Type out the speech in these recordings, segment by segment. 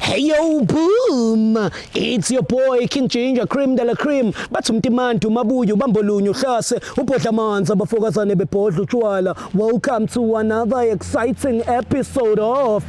Hey yo boom, it's your boy King Ginger Cream de la Cream. Bathi umtimandi umabuye ubambolunye uhlase ubhodla amanzi abafokazane bebhodla utshwala. Welcome to another exciting episode of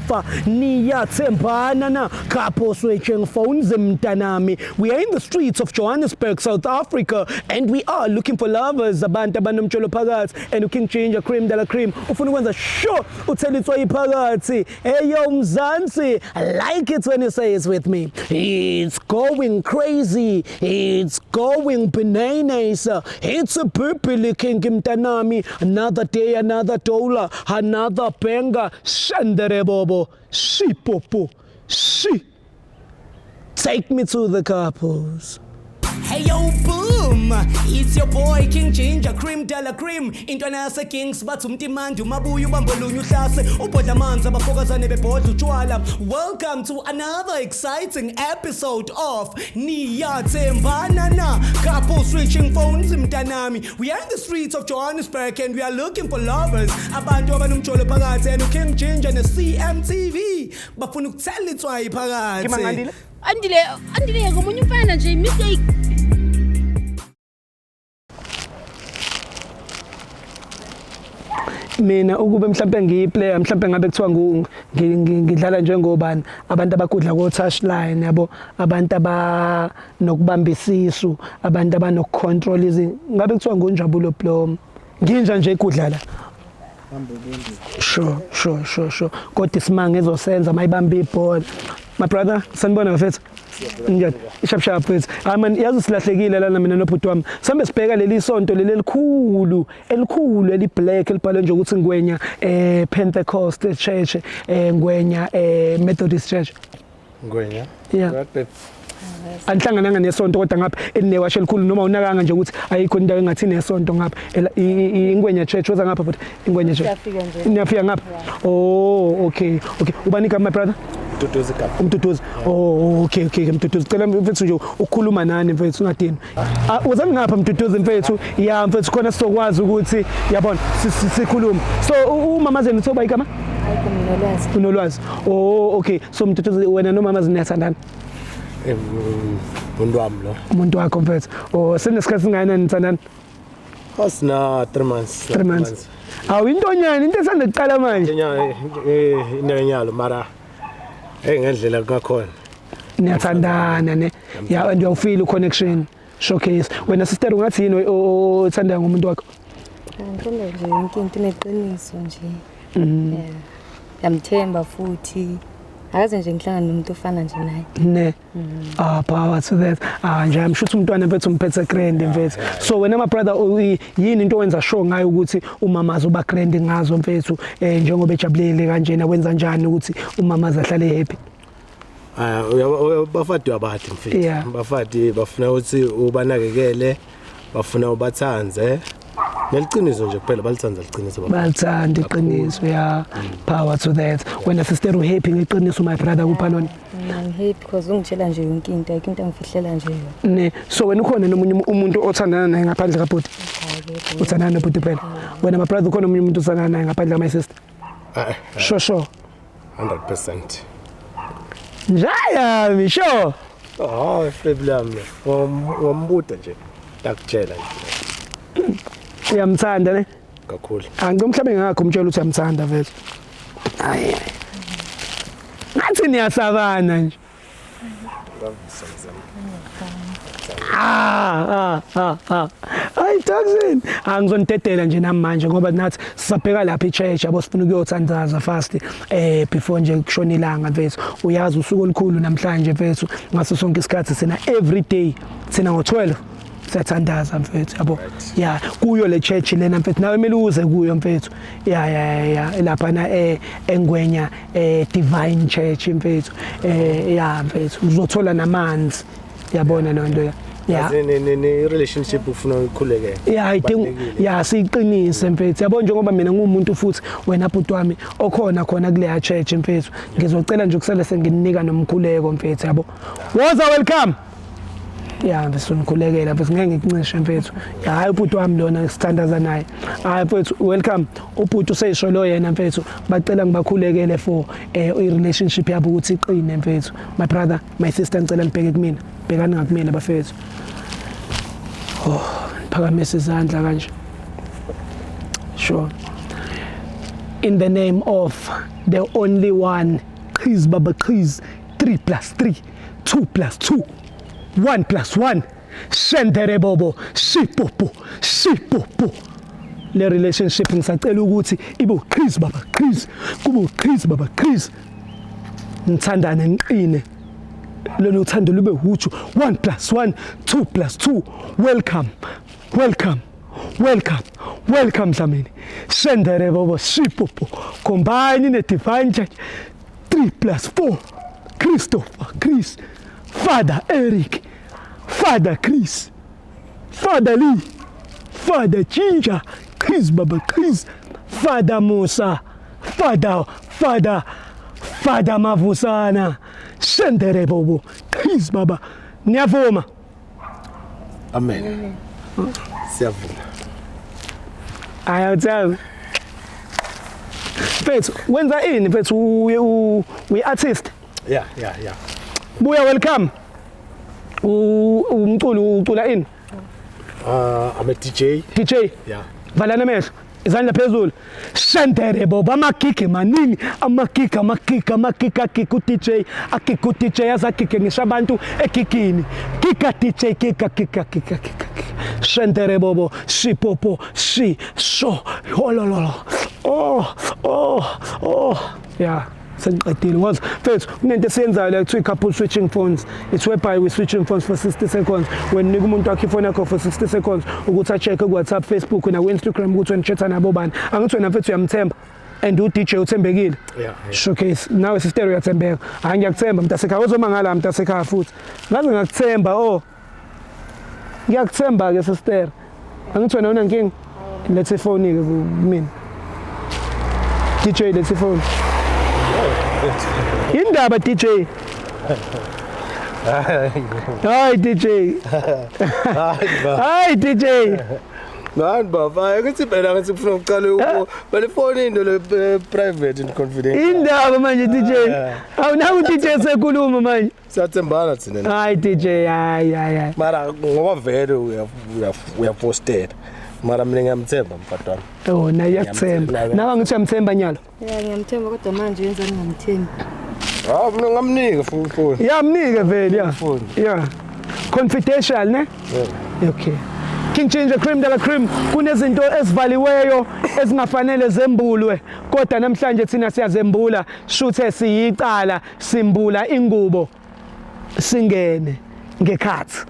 Niyathembana na Couple Switching Phones mntanami. We are in the streets of Johannesburg, South Africa, and we are looking for lovers, abantu abanomtsholo phakathi, and uKing Ginger Cream de la Cream ufuna ukwenza sure uthela itswayi phakathi. Hey yo Mzansi, like it when you say it with me. It's going crazy. It's going bananas. It's a purple king mntanami. Another day, another dollar, another banger. Shandere bobo, shi popo, shi. Take me to the couples. Hey yo boom, it's your boy King Ginger Cream de la Cream. Intwana yase Kings bathi umtimandi umabuye ubambolunye uhlase ubhodla amanzi abafokazane bebhodla utshwala. Welcome to another exciting episode of Niyathembana na Couple Switching Phones mntanami. We are in the streets of Johannesburg and we are looking for lovers. Abantu abanomjolo phakathi and uKing Ginger ne CMTV bafuna ukuthela itswayi phakathi. Andile, Andile ngomunye umfana nje mistake. Mina ukube mhlambe ngiyiplayer, mhlambe ngabe kuthiwa ngidlala njengobani, abantu abagudla ko touchline yabo, abantu abanokubamba isisu, abantu abanokucontrol izinto, ngabe kuthiwa nguNjabulo Blom. Nginja nje igudla la. Sure, sure, sure, sure. Kodwa isimanga ezosenza mayibamba ibhola. My brother, sanibona bafethu. Njani? Ishap shap mfethu. Hayi man, yazi silahlekile lana mina nobhuti wami. Sambe sibheka leli sonto leli elikhulu, elikhulu eli black elibhalwe nje ukuthi Ngwenya Pentecost Church, Ngwenya Methodist Church. Ngwenya. Yeah. Anihlangananga nesonto kodwa ngapha elinewashe elikhulu, noma unakanga nje ukuthi ayikho indawo engathi inesonto ngapha iNgwenya Church? Woza ngapha futhi, iNgwenya Church. Siyafika nje. Niyafika ngapha? Oh, okay okay ubani igama, my brother? Mduduzi igama. Umduduzi. Oh, okay, Mduduzi, cela mfethu nje ukukhuluma nani mfethu, ungadini. Ah, uza ngapha Mduduzi mfethu. Ya mfethu, khona sizokwazi ukuthi yabona sikhulume. So umama zenu uthoba igama? Ayikho nginolwazi. Unolwazi. Oh, okay. So Mduduzi, wena nomama ziniyathandana? Umuntu wami lo. Umuntu wakho mfethu. Oh, senesikhathi singakanani nithandana? Asina 3 months. 3 months. Awu, intonyana, into esanda kuqala manje. Inyalo mara hey, ngendlela kungakhona. Niyathandana ne? Ya, and uyawufeel connection. Showcase. Wena sister, ungathi yini othandayo ngomuntu wakho? Ngithanda nje yonke into, ineqiniso nje. Yeah. Ngiyamthemba futhi. Akaze nje ngihlangane nomuntu ofana nje naye. Ne. Ah, power to that. Ah nje, I'm sure umntwana mfethu umphethe grand mfethu. So wena my brother, yini into owenza sure ngayo ukuthi umama uba grand ngazo mfethu, njengoba ejabulile kanjena, wenza njani ukuthi umama ahlale happy? Ah, bafati abathi mfethu. Bafati bafuna ukuthi ubanakekele, bafuna ubathanze. Neliciniso nje kuphela, balithanda liqiniso bafati. Balithanda iqiniso, ya. Power to that. Wena sister, uhappy ngeqiniso my brother kupha lona? Mina ngihappy because ungitshela nje yonke into, ayikho into angifihlela nje yona. Ne. So wena ukhona nomunye umuntu othandana naye ngaphandle kabhuti? Akekho. Uthandana nobhuti kuphela. Wena my brother, ukhona omunye umuntu othandana naye ngaphandle ka my sister? Ah, Sure. 100%. Njayami, sure. Oh, ifebi lami. Wambuda nje. Ndakutshela nje. Uyamthanda ne? Kakhulu. Angike mhlawumbe ngakho umtshela ukuthi uyamthanda vele. Hayi. Ngathi niyasabana nje. Ah ah ah ah. Hayi Jackson, angizonidedela nje nami manje ngoba nathi sisabheka lapha ichurch yabo, sifuna ukuyothandaza fast before nje kushona ilanga mfethu. Uyazi usuku olukhulu namhlanje mfethu, ngaso sonke isikhathi sina every day sina ngo12 siyathandaza mfethu yabo. Ya, kuyo le church lena mfethu, nawe kumele uze kuyo mfethu. Ya, lapha na eNgwenya Divine Church mfethu. Ya mfethu, uzothola namanzi yabona lonto ya. Ya. Yazi ne relationship ufuna ukhuleke. Ya, I think ya, siyiqinise mfethu yabo, njengoba mina ngumuntu futhi wena bhuti wami okhona khona kuleya church mfethu, ngizocela nje ukusele sengininika nomkhuleko mfethu yabo. Woza, welcome. Ya mfethu, nikhulekela mfethu, ngeke ngikuncishe mfethu. Hayi, ubhuti wami lona sithandaza naye. Hayi mfethu, welcome. Ubhuti useyisho lo yena mfethu, bacela ngibakhulekele for i-relationship yabo ukuthi iqine mfethu. My brother, my sister, ngicela nibheke kumina, bhekani ngakumina bafethu. Oh, phakamise izandla kanje. Sure. In the name of the only one, Qiz Baba Qiz, 3 plus 3, 2 plus 2, 1 plus 1, Shendere Bobo, Shipopo, Shipopo. Le relationship ngisacela ukuthi ibe uQhiz Baba Qiz, kube uQhiz Baba Qiz. Nithandane niqine. Lolu thando lube uju. 1 plus 1, 2 plus 2. Welcome, welcome, welcome, welcome Dlamini. Shendere Bobo, Shipopo. Combine in a divine church. 3 plus 4. Christopher, Chris, Father Eric, Father Chris, Father Lee, Father Ginger, Chris Baba Chris, Father Musa, Father, Father, Father Mavusana, Shendere Bobo, Chris Baba. Niyavuma? Amen. Siyavuma. Ayawuthami. Mfethu, wenza ini mfethu? Uyi-artist? Yeah. Buya, welcome. Umculo, ucula ini? I'm a DJ. DJ. Yeah. Valana amehlo, izandla phezulu. Shendere bobo, amagigi maningi, amagigi, amagigi, amagigi, agigi u-DJ, agigi u-DJ, azagige ngisho abantu egigini. Giga DJ, giga, giga, giga, giga. Shendere bobo, shipopo, shi sho, holololo. Oh, yeah. Sengiqedile ngoba mfethu kunento esiyenzayo la kuthiwa i-couple switching phones. It's whereby we switching phones for 60 seconds. When nika umuntu wakho ifoni yakho for 60 seconds ukuthi a-check ku-WhatsApp, Facebook naku-Instagram ukuthi wena chatha nabo bani. Angithi wena mfethu uyamthemba and u-DJ uthembekile? Yeah. Showcase nawe sister, uyathembeka. Hayi, ngiyakuthemba mntasekhaya, uzoma ngala mntasekhaya futhi ngaze ngakuthemba. Oh, ngiyakuthemba-ke sister. Angithi wena unankinga? Letha ifoni-ke kumina. DJ, letha ifoni. Indaba DJ. Hayi DJ. Hayi DJ. Mani baba, ukuthi phela ngathi kufuna ukuqala uku bale phone into le private and confidential. Indaba manje DJ. Awu, naku DJ sekhuluma manje. Siyathembana thina. Hayi DJ, hayi hayi hayi. Mara ngoba vele uyapostela. Mara mina ngiyamthemba mfati wami. Oh, naye iyakuthemba. Nawe ngithi uyamthemba nyalo. Ya, ngiyamthemba kodwa manje yenza ngingamthembi. Ah, mina ngamnika futhi phone. Yamnike vele, ya. Phone. Yeah. Confidential ne? Yeah. Okay. King Ginger, cream de la cream, kunezinto ezivaliweyo ezingafanele zembulwe, kodwa namhlanje thina siyazembula. Shuthe siyicala, simbula ingubo singene ngekhathi.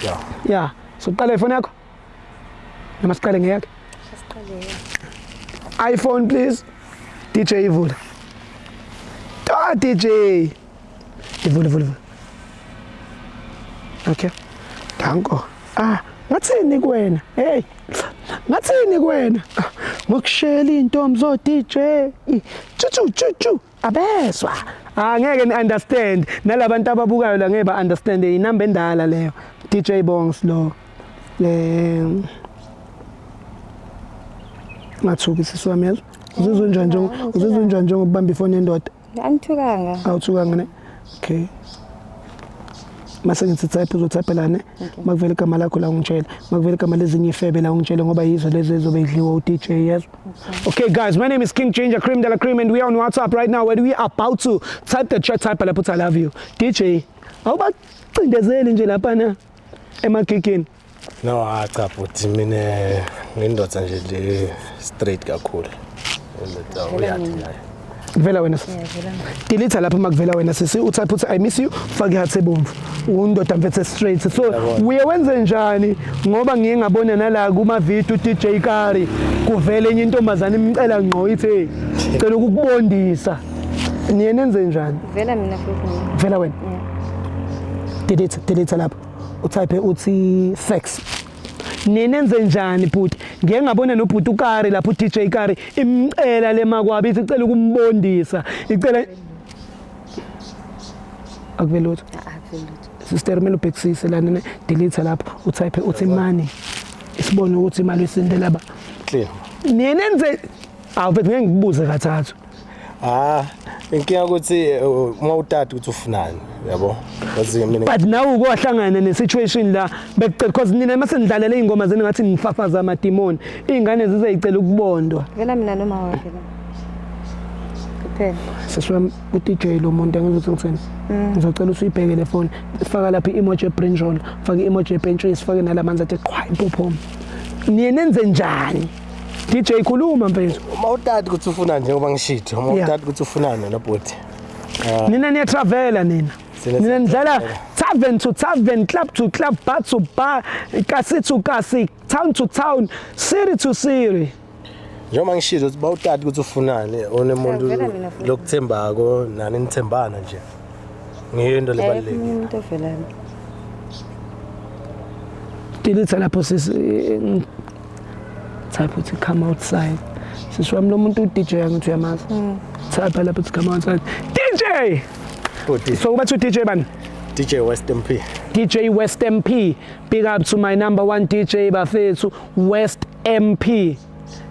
Yeah. Yeah, so qala ifoni yakho noma siqale ngeyakhe? Asiqale. iPhone please. DJ, ivula. Ah, DJ, ivula, ivula, ivula. Okay, danko. Ah, ngathini kuwena? Hey, ngathini kuwena? Ah, ngokushela intombi zo DJ chu chu chu abezwa. Ah, ngeke ni understand nalabantu ababukayo la, ngeke ba understand. Inamba endala leyo. DJ Bongs lo le. Ngathuki sisi wami, yazi uzizwa njani uzizwa njani njengokubamba ifoni yendoda? Angithukanga. Awuthukanga ne? Okay, mase ngithi type, uzotypela ne? Makuvela igama lakho la ungitshele, makuvela igama lezinye ifebe la ungitshele, ngoba yizo lezi ezobe idliwa u-DJ, yes. Okay guys, my name is King Ginger, cream de la cream, and we are on WhatsApp right now where we are about to type the chat. Type lapho I love you. DJ, awubacindezeli nje laphana emagigini? No, ah cha bhuti, mina ngindoda nje le straight kakhulu. Indoda uyathi naye. Kuvela wena sisi. Ngiyavela. Delete lapho makuvela wena sisi, utype uthi I miss you, ufake iheart ebomvu. Undoda mfethu straight. So Yabona. uye wenze njani? Ngoba ngiye ngabona nala kuma video DJ Kari kuvele enye intombazane imcela ngqo ithi, "Hey, cela ukukubondisa." Niye nenze njani? Vela mina futhi mina. Vela wena? Yeah. Delete, delete lapho, utype uthi sex. Niye nenze njani bhuti? Ngiye ngabona nobhuti uKari lapho, uDJ Kari imcela le makwabi ithi icela ukumbondisa, icela akuveli lutho. Ah, akuveli lutho. Sister, kumele ubhekisise lana, ne delete lapho, utype uthi money, isibone ukuthi imali uyisendela ba. Clean. Niye nenze awu mfethu, ngeke ngikubuze kathathu. Ah, inkinga ukuthi uma utata ukuthi ufunani, yabo, wazi mina. But nawe uke wahlangana ne-situation la bekucela, because nina mase nidlalele iy'ngoma zenu ngathi nifafaza amadimoni, iy'ngane zizeyicela ukubondwa. Vela mina noma wakhe la. Kuphela. Sisi wami, u-DJ lo muntu, angizothi ngithini, ngizocela usuyibheke le phone. Faka lapha i-emoji ebrinjol, faka i-emoji epentshisi, fake nalamanzi athi qhwa impophoma. Niye nenze njani? DJ, khuluma mfethu. Uma utata ukuthi ufunani, njengoba ngishito, uma utata ukuthi ufunani wena bhuti. Nina niyatravela nina. Sina Nina nidlala siyatravela. tavern to tavern, club to club, bar to bar, kasi to kasi, town to town, city to city. Njengoba ngishilo ukuthi bawutata ukuthi ufunani onemuntu Ngiyavela mina futhi. lokuthembako nani nithembana nje, ngiyo into Akekho lebalulekile. umuntu ovelayo. Delete lapho sisi, type uthi come outside. Sisi wami, lo muntu u-DJ, angithi uyamazi? Type lapho uthi come outside. DJ. Bhuti. So kubathi u-DJ bani? DJ West MP. DJ West MP. Big up to my number one DJ bafethu, West MP.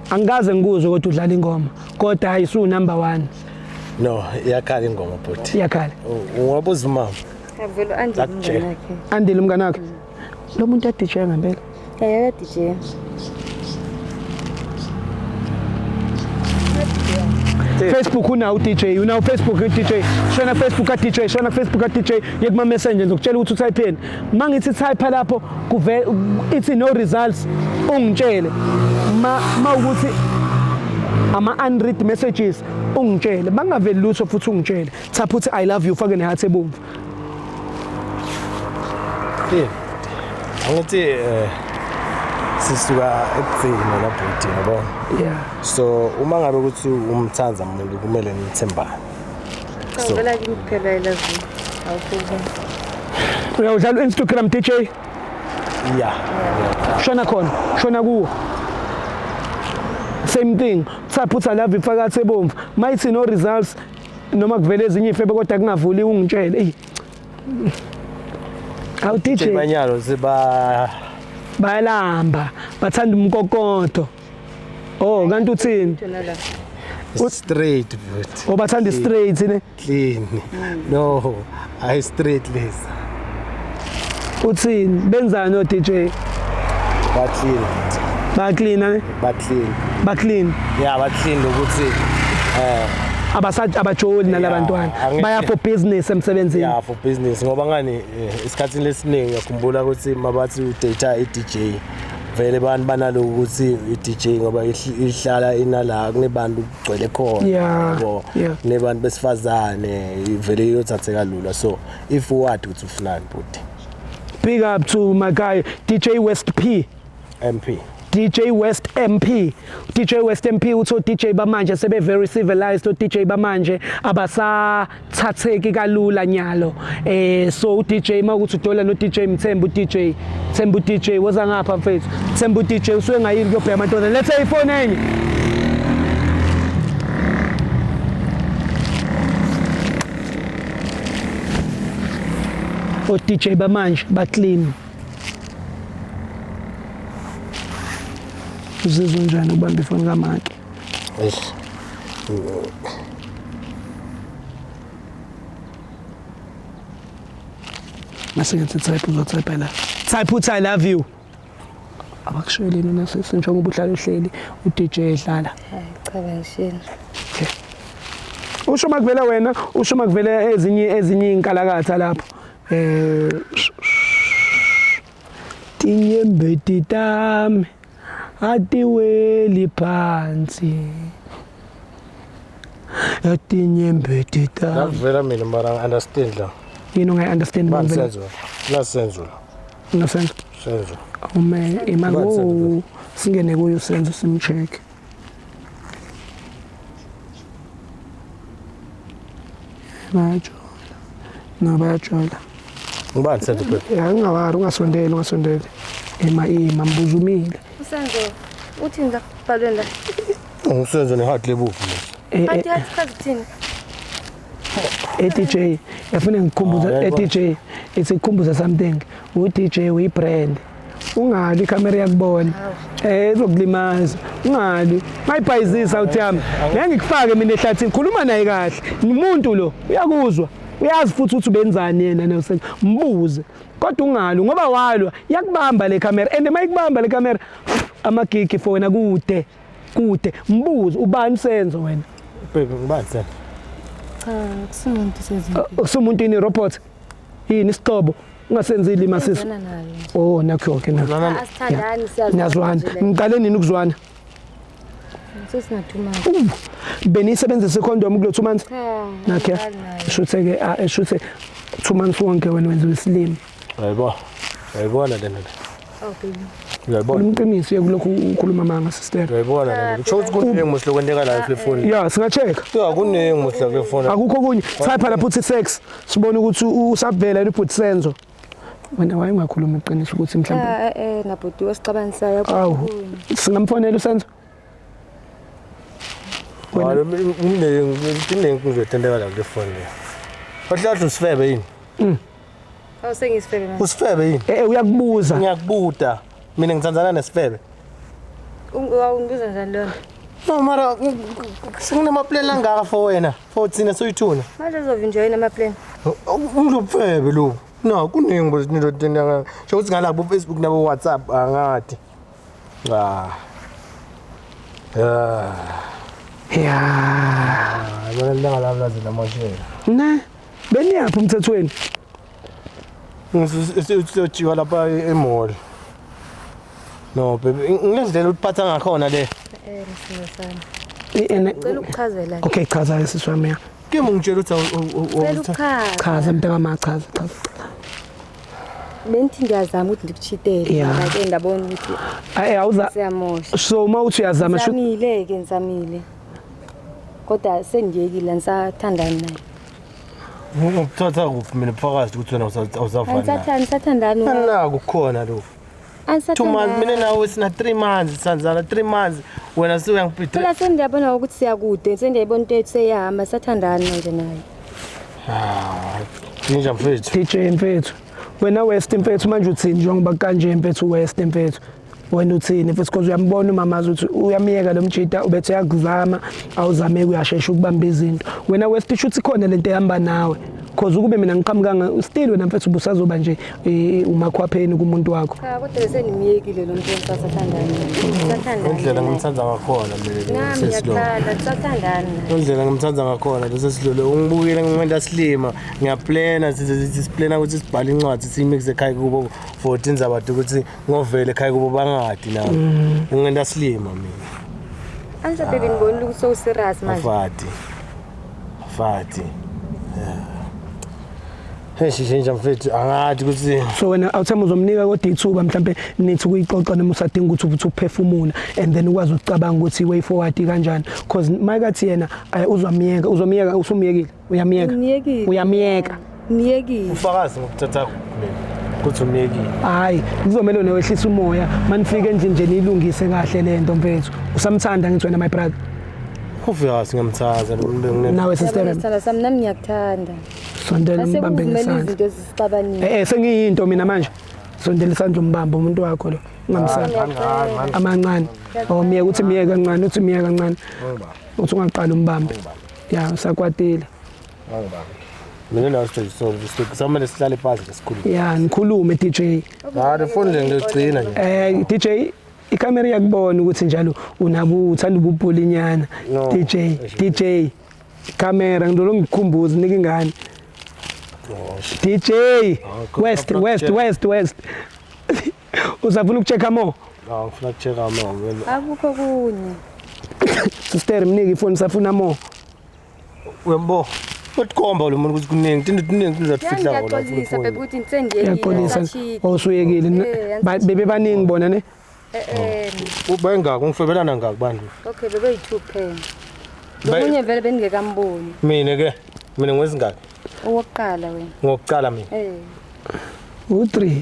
Angikaze ngikuzwe kodwa udlala ingoma. Kodwa hayi, su number 1. No, iyakhala ingoma bhuti. Iyakhala. Ungabuza umama. Vele Andile Akutshela. umngane wakhe. Andile umngane wakhe. Lo muntu ya DJ ngempela. Yeah, DJ. Facebook unawo DJ, unawo Facebook DJ. Shona Facebook ka DJ, shona Facebook ka DJ, ye kuma messenger, ngizokutshela ukuthi utypeeni. Mangithi type lapho kuve ithi no results, ungitshele. Ma ukuthi ama unread messages, ungitshele. Bangaveli lutho futhi ungitshele. Type uthi I love you, fake neheart ebomvu. Clean. Angithi sisuka ekugcina la bhuti, yabo. So uma ngabe ukuthi umthanda umuntu, kumele nithembane. So vela kimi kuphela I love you. Awukho. Uyawudlala u-Instagram DJ? Yeah. Shona khona, shona kuwo. Same thing. Type uthi I love you, fake heart ebomvu. Mayithi no results noma kuvele ezinye ifebe kodwa kungavuli, ungitshele. Ey. Awu DJ. Banyalo siba Bayalamba, bathanda umkokoto. Oh, kanti uthini? Thona la. Straight bhuti. Oh, bathanda straight ne? Clean. No, I straight lesa. Uthini? Benzani o DJ? Ba clean. Ba clean ne? Ba clean. Ba clean. Yeah, ba clean ukuthi Abasathi abajoli nalabantwana. Baya for business emsebenzini. Yeah, for business, ngoba ngani, esikhathini lesiningi uyakhumbula ukuthi mabathi udata i-DJ, vele abantu banalo ukuthi i-DJ ngoba ihlala inala kunebantu kugcwele khona, yabo, kunebantu besifazane, vele iyothatheka lula. So if wathi ukuthi ufunani bhuti. Big up to my guy DJ West P. MP. DJ West MP. DJ West MP uthi o DJ bamanje sebe very civilized, o DJ bamanje abasathatheki kalula nyalo. So u DJ mawukuthi udola no DJ Mthembu, u DJ Thembu, DJ woza ngapha mfethu. Thembu DJ usuke ngayini kuyobheka amantombazane. Lethe ifone enye. O DJ bamanje ba clean. Uzizwa njani ukubamba ifoni kaMaki? Eish. Mase ngithi type, uzotype la. Type uthi I love you. Abakushayeli nina sisi, njengoba uhlala uhleli u-DJ edlala. Hayi cha, bangishela. Okay. Usho makuvela wena, usho makuvela ezinye inkalakatha lapho. Tinyembeti tami atiweli phansi. Atinyembeti tami. Nakuvela mina mara understand la. Yini ungayi understand? Bani Makuvela? Senzo. La Senzo la. Unosenzo. Senzo. Ume imali. Bani Senzo? Oh, singene kuyo Senzo simcheck. Bayajola. No, bayajola. Ngubani Senzo phela? Ya, ungawari, ungasondeli, ungasondeli. Ema mbuzumile. Usenzo uthini la kubhalweni la? Ngisenzo neheart lebovu. Athi athi chaza uthini? DJ, yafuna ngikhumbuza. Ah, DJ, Ithi kukhumbuze something. U-DJ uyi-brand. Ungali ikhamera iyakubona. Izokulimaza. Ungali. Ungayibhayizisa uthi yami. Ngeke ngikufake mina ehlathini. Khuluma naye kahle. Umuntu lo uyakuzwa. Uyazi futhi ukuthi ubenzani yena Nelson. Mbuze. Kodwa ungali ngoba walwa iyakubamba le camera and mayikubamba le camera amagigi for wena kude. Kude. Mbuze ubani Senzo wena? Baby ngibani Senzo? Cha, kusumuntu sezinto. Kusumuntu ini robot? Yini isixobo? Ungasenzile imasisi. Oh, nakho ke nakho. Asithandani siyazwana. Niyazwana. Ngiqale nini ukuzwana? Sesina 2 months. Benisebenzisa icondom kulo 2 months? Cha. Nakho. Shuthe ke shuthe 2 months wonke wena wenza isilima. Yayibona. Yayibona lena. Oh baby. Uyayibona. Umqiniso yekulokhu ukhuluma manga sister. Uyayibona lena. Kusho ukuthi kuningi muhle kwenteka la kule phone. Yeah, singa-check. Yeah, kuningi muhle kule phone. Akukho kunye. Type lapho uthi sex. Sibone ukuthi usavela yini ubhuti Senzo. Wena waye ungakhuluma iqiniso ukuthi mhlawumbe nabhuti osixabanisayo. Awu, singamfonela uSenzo? Wena kuningi kuzotendeka la kule phone le. Kahle usifebe yini? Awu sengisifebe manje. Usifebe yini? Uyakubuza. Ngiyakubuta. Mina ngithandzana nesifebe. Ungibuza njani lona? No mara singinamaplan angaka for wena. For thina soyithuna. Manje uzovinjwa yini amaplan? Ungizobufebe lo. No, kuningi bozinto tendeka. Sho ukuthi ngala ku Facebook nabo WhatsApp angadi. Ah. Ah. Yeah. Yabona ilanga lami laze lamoshela. Ne? Beniyaphi umthethweni? Ngizojiwa lapha e-mall. No baby, ngilendlela ukuphatha ngakhona le. Msindisana. Ngicela ukuchazela. Okay, chaza sisi wami. Kimi ngitshela ukuthi chaza mntaka chaza chaza. Bengithi ngiyazama ukuthi ndikuchitele. Ngake ndabona ukuthi awuza siyamosha. So uma uthi uyazama ngizamile ke ngizamile. Kodwa sengiyekile ngisathandana naye. Ngikuthatha kuphi mina phakathi ukuthi wena awusafani naye. Angisathandani. Naku kukhona lokho. 2 months mina nawe sina 3 months sanzana 3 months wena sewuyangibhidra. Phela sengiyabona ukuthi siyakude sengiyayibona into ethu seyihamba sathandana manje naye. Ah, ninja mfethu. DJ mfethu. Wena West mfethu manje uthini njengoba kanje mfethu West mfethu. Wena uthini mfethu because uyambona umamazi ukuthi uyamiyeka lo mjita ubethe uyakuzama awuzame uyashesha ukubamba izinto. Wena West shuthi khona lento ehamba nawe. Cause ukube mina ngiqhamukanga still wena mfethu ubusazoba nje umakhwapheni kumuntu wakho. Cha kodwa bese nimiyekile lo muntu osathandana. Sathandana. Indlela ngimthanda ngakhona mina sesilo. Sathandana. Indlela ngimthanda ngakhona bese sidlule ungibukile ngimenda silima ngiyaplana siplana ukuthi sibhale incwadi siyimix ekhaya kubo for tindzaba ukuthi ngovele ekhaya kubo bangadi na. Ungenda silima mina. Anza baby ngibona ukuthi so serious manje. Afati. Afati. Hey mfethu angathi ukuthi so wena awuthema uzomnika kodwa ithuba mhlambe nithi kuyixoxa noma usadinga ukuthi uphefumula and then ukwazi ukucabanga ukuthi way forward kanjani because mayikathi yena uzomiyeka uzomiyeka usumiyekile uyamiyeka uyamiyeka miyekile ufakazi ngokuthatha mina ukuthi umiyekile. Hayi kuzomela wena wehlisa umoya manifike endlini nje nilungise kahle lento mfethu. Usamthanda ngithi wena my brother. Ufikazi ngiyamthaza lo nawe sister. Sithanda sami nami ngiyakuthanda. Sondela umbambe ngesandla. Izinto ezisixabanile. Sengiyinto mina manje. Sondela isandla umbambe umuntu wakho lo. Ungamsali. Amancane. Oh miyeka uthi miyeka kancane, uthi miyeka kancane. Uthi ungaqala umbambe. Ya usakwatile. Angibambe. Mina nawe sithola samele sihlale phansi sikhulume. Ya nikhulume DJ. Hayi le phone le ngiyogcina nje. DJ ikamera iyakubona ukuthi njalo unabo uthanda ububulinyana. DJ DJ camera ngidolo ngikukhumbuza nika ingane. DJ West West West West. Usafuna ukuchecka more? No, ngifuna ukuchecka more. Akukho kunye. Sister mnike ifoni safuna more. Uyambo. Uthi lo muntu ukuthi kuningi, into kuningi kuzathifihla ngona. Ngiyaxolisa baby ukuthi ngisengiyekile. Osuyekile. Bebe baningi bona ne? Ubengaka ngifebelana ngaka bantu. Okay bebe yi2 kuphela. Lomunye vele bengekamboni. Mina ke, mina ngwezingaki? Owokuqala wena. Ngokuqala mina. U3.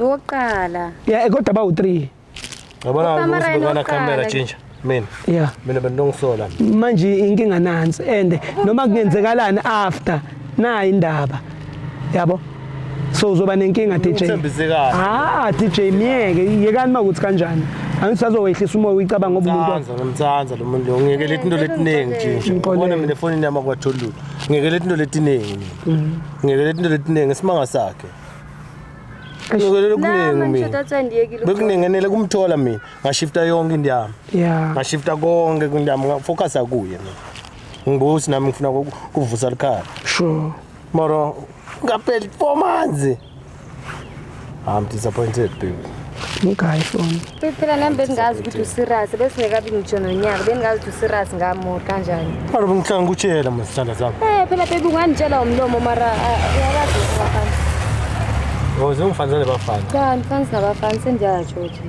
Owokuqala. Yeah, kodwa ba u3. Yabona usibona camera change. Mina. Yeah. Mina bendongisola. Manje inkinga nansi and noma kungenzekalani after na indaba. Yabo, so uzoba nenkinga, DJ. Uthembise kahle. Ah, DJ, miyeke, yekani makuthi kanjani, angithi sazowehlisa umoya, uyicabanga ngoba umuntu Ngimthanda, ngimthanda lo muntu lo. Ngiyekele into letiningi nje. Ngixolele. Ubona mina efonini yami akwatholi lutho. Ngiyekele into letiningi mina. Ngiyekele into letiningi isimanga sakhe. Ngiyekele okuningi Nami ngisho mina. that's why ndiyekile. Bekuningenele kumthola mina. Ngashifta yonke into yami. Ngashifta konke kwinto yami, ngafocusa kuye mina. Ngibuka ukuthi nami ngifuna kuvusa likhaya. Mara ngapheli 4 months. I'm disappointed, baby. Okay, phone. Phela nami bengingazi ukuthi userious, besingekabi ngitsho nonyaka, bengingazi ukuthi userious ngami kanjani. Mara bengihlanga ngikutshela masithanda sami. Eh, phela baby, ungangitshela umlomo, mara uyabazi ukuthi abafana. Oh, sengifanele bafana. Cha, ngifana nabafana, sendiyatsho nje.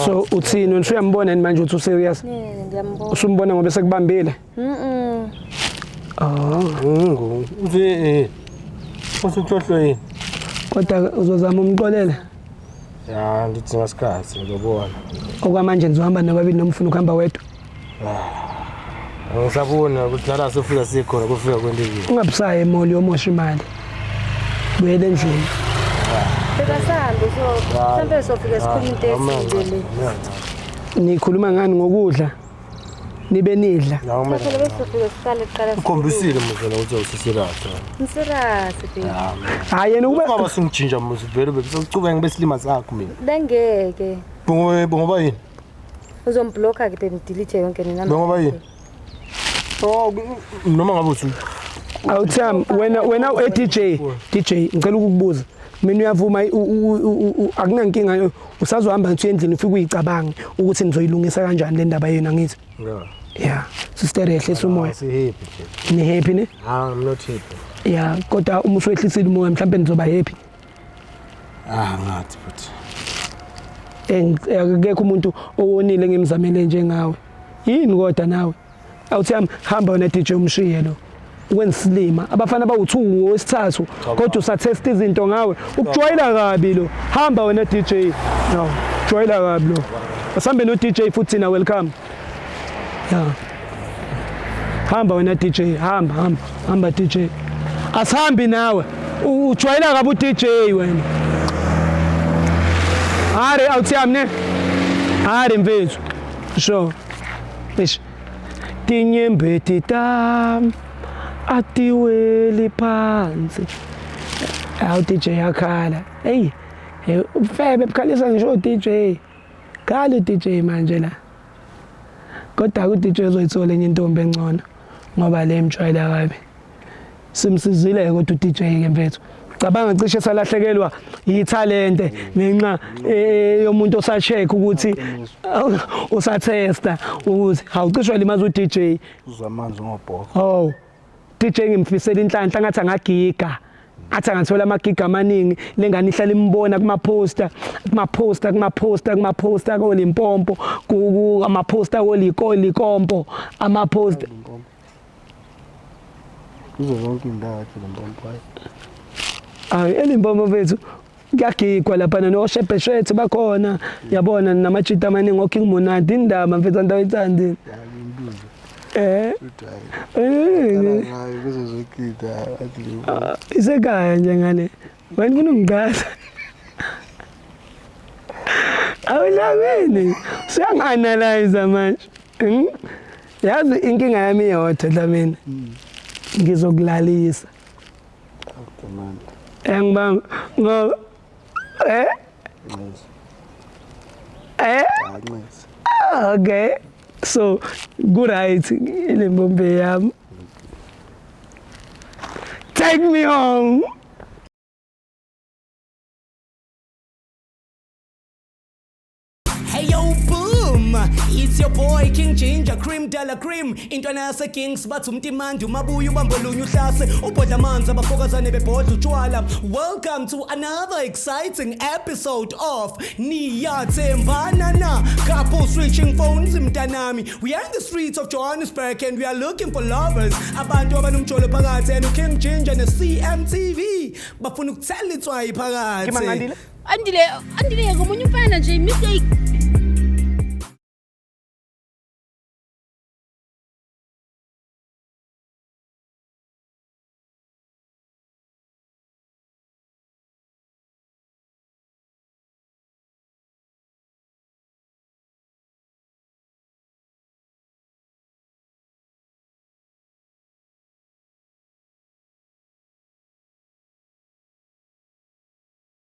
So uthini wena, usuyambona yini manje ukuthi userious? Ne, ndiyambona. Usumbona ngoba sekubambile? Mhm. Oh. Ngingu. Uthi usuhlohlo yini? Kodwa uzozama umxolele? Ya, ngidinga isikhathi, ngizobona. Okwamanje nizohamba nobabili noma ufuna ukuhamba wedwa? Angisaboni ukuthi nala sofika sikhona kufika kwento. Ungabusayi emall, yomosha imali, buyele endlini. Phela sahambe, so mhlawumbe sofika sikhuluma into ethile le. Nikhuluma ngani? Ngokudla nibe nidla? Phela besofika siqale kuqala. Ukhombisile muzela ukuthi awusiserious. Ngiserious, baby. Hayi, yena Ubaba ukuba singijinja muzi vele bese ngibe silima sakho mina. Bengeke. Ngoba yini? Uzomblocka ke baby, delete yonke nenamba. Ngoba yini? Oh, noma ngabe uthi Awuthami wena DJ, DJ, ngicela ukukubuza mina, uyavuma akunankinga, usazohamba ngithi endlini ufike uyicabange ukuthi nizoyilungisa kanjani le ndaba yenu, angithi? Yeah. Yeah, sister, yehlisa umoya. Si happy nje. Ni happy ne? Ah, I'm not happy. Yeah, kodwa uma usuwehlisile umoya mhlawumbe nizoba happy. Ah, ngathi futhi. Akekho umuntu owonile ngimzamele njengawe. Yini kodwa nawe? Awuthi yami, hamba wena DJ, umshiye lo. Wensilima abafana bawu2 wesithathu, kodwa usatest izinto ngawe, ukujwayela kabi lo. Hamba wena DJ, no, jwayela kabi lo. Asambe no DJ futhi na welcome. Yeah, hamba wena DJ, hamba, hamba, hamba DJ, asihambi nawe. Ujwayela kabi uDJ wena. Are awuthi yami ne, are mfethu, sure. Eish, tinyembeti tami atiweli phansi. Awu DJ yakhala. Hey, ubufebe bukhalisa ngisho DJ. Khala DJ manje la. Kodwa ku DJ uzoyithola enye intombi engcono ngoba le imjwayela kabi. Simsizile kodwa uDJ ke mfethu. Cabanga cishe salahlekelwa yithalente ngenxa yomuntu osacheck ukuthi usatesta ukuthi hawucishwa limaza uDJ. Uzwa amanzi ngobhoko. Oh. DJ ngimfisela inhlanhla, ngathi angagiga. Athi angathola amagiga amaningi, lengane ihlala imbona kuma poster, kuma poster, kuma poster, kuma poster ko Limpopo, ku ama poster ko Likompo, ama poster. Kuzo zonke indawo athi Limpopo, hayi. Ay, eLimpopo mfethu kuyagigwa lapha, noshebheshethe bakhona, yabona, namajita amaningi, oKing Monade, indaba mfethu antu ayithandi. Ya, ngimbuze. Eh. Uthi hayi. Ngayo kuzo zonke indawo athi Limpopo. Isekhaya nje ngale. Wena ufuna ungiqasa. Awulawini. Siyangi-analyze manje. Yazi inkinga yami iyodwa, Dlamini. Ngizokulalisa. Awutamanda. Engibamba ngoba Nxesi. eh Nxesi. Okay. So good right ile mbombe yami. Take me home. Hey yo, boom! It's your boy King Ginger Cream de la Cream. Intwana yase Kings bathi umtimandi umabuya ubambolunye uhlase ubhodla amanzi abafokazane bebhodla utshwala. Welcome to another exciting episode of Niyathembana Na. Couple switching phones mntanami. We are in the streets of Johannesburg and we are looking for lovers. Abantu abanomjolo phakathi and King Ginger ne CMTV bafuna ukuthela itswayi phakathi. Andile, Andile, ngomunye umfana nje, mistake.